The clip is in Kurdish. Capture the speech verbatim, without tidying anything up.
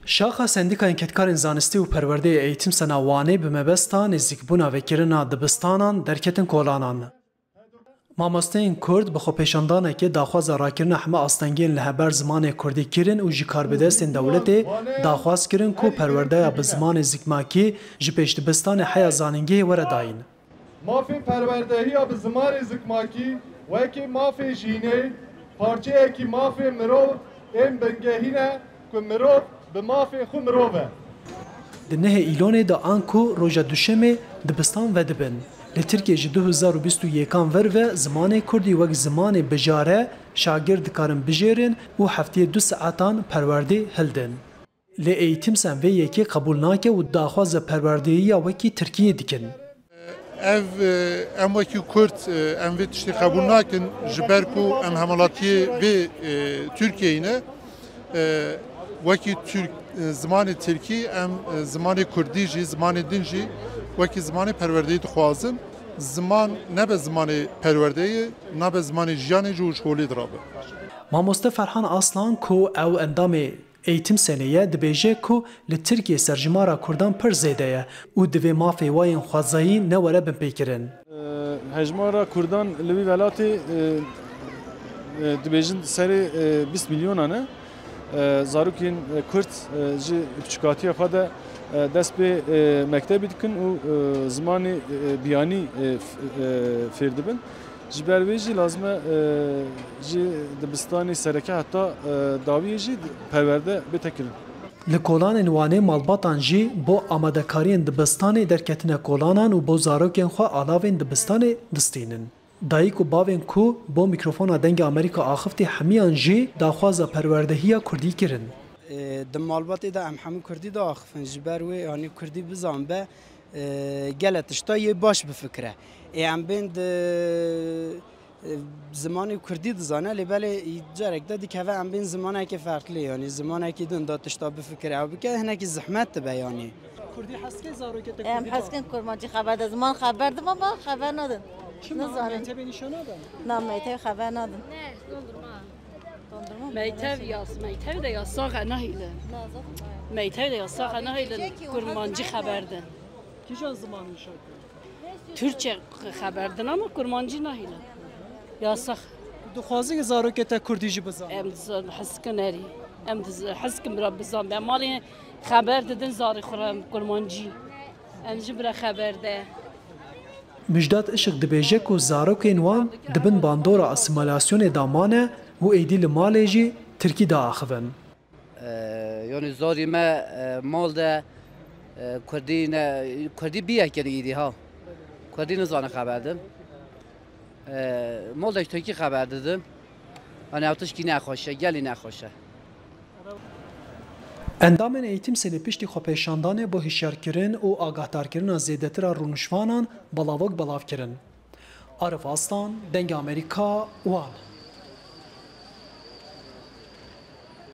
Şaxa Sendîkayên Kedkarên Zanistî û Perwerdeyê Eğitim Sena Wanê bi mebesta nêzîkbûna vekirina dibistanan derketin kolanan. Mamosteyên Kurd bi xwepêşandanekê daxwaza rakirina heme astengiyên li hember zimanê Kurdî kirin û ji karbidestên dewletê daxwaz kirin ku perwerdeya bi zimanê zikmakî ji pêşdibistanê heya zanîngehê were dayîn. Mafê perwerdehiya bi zimanê zikmakî wekî mafê jînê, parçeyekî mafê mirov ên bingehî ne ku mirov bi mafê xwe mirov e. Di nehê Îlonê de anku roja Duşemê dibistan vedibin. Li Tirkiyê ji du hezar û bîst û yekan ver ve zimanê Kurdî wek zimanê bijare, şagird dikarin bijêrin û heftiyê du saetan perwerdê hildin. Lê Eğitim Sen vê yekê qebûl nake û daxwaza perwerdeyiya wekî Tirkiyê dikin. Ev, e, em wekî Kurd, e, em vê tiştê qebûl nakin, ji ber ku em hemwelatiyê vê, e, Tirkiyeyê ne. E, wekî Türk, e, zimanê Tirkî, em, e, zimanê Kurdî jî, zimanê din jî wekî zimanê perwerdeyî dixwazin. Ziman nebe zimanê perwerdeyê, nabe zimanê jiyanê jî û ji holê dirabe. Mamoste Ferhan Aslan ku ew endamê Eğitim Senê ye, dibêje ku li Tirkiyê serjimara Kurdan pir zêde ye û divê mafê we yên xwezayî ne were binpêkirin. Hejmara Kurdan li wî welatê, e, e, dibêjin serê, e, bîst milyonan e. E, zarokên, e, Kurd, e, ji piçûkatiya xwe de, e, dest pê, e, mektebê dikin û, e, zimanê, e, biyanî, e, f-, e, fêr dibin. Ji ber wê jî lazim e, e, ji dibistanê sereke heta, e, dawiyê jî perwerde bête kirin. Li kolanên Wanê malbatan jî bo amadekariyên dibistanê derketine kolanan û bo zarokên xwe alavên dibistanê distînin. Dayik û bavên ku bo mîkrofona Dengê Amerîka axiftî hemiyan jî daxwaza perwerdehiya Kurdî kirin. E, di malbatê de em hemû Kurdî diaxifin. Ji ber wê, yanî Kurdî bizanbe, e, gele tişta yê baş bifikire. Ê em bên di, e, zimanê Kurdî dizane, lê belê carek de dikeve em bên zimanekê ferqlî, yanî zimanekî din de tişta bifikire, ew bike hinekî zehmet dibe yanî. Kurdî hez ke zarokê te Em Kurdî hez kin kurmancî xeber de, ziman xeber de, baba xeber nadin. Çima? Nizanin. Mektebê nîşana da? Na, mektebê xeber nadin. Dondurma. Meytev yas, meytev de yasax e, nahîlin. Meytev de yasax e, nahîlin kurmancî xeber din. Kîjan ziman nîşan? Türkçe xeber din ama kurmancî nahîlin. Yasax. Dixwazin ki zarokê te Kurdî jî bizan? Em diz-, hizkin erî. Em diz-, hizkin bira bizan. Be malê xeber didin zarê xwe re kurmancî. Em jî bira xeber de. Mijdat Işık dibêje ku zarokên wan di bin bandora asîmalasyonê de mane û êdî li malê jî Tirkî diaxivin. E, yanî zarî me, e, mal de, e, Kurdî ne, Kurdî bî yek in êdî ha. Kurdî nizane xeber din. E, mal de Tirkî xeber didin. Yanî ew tişkî nexweş e, gelî nexweş e. Endamên Eğitim Senê piştî xwepêşandanê bo hişyarkirin û agahdarkirina zêdetir a rûniştvanan belavok belav kirin. Arif Aslan, Dengê Amerîka, Wan.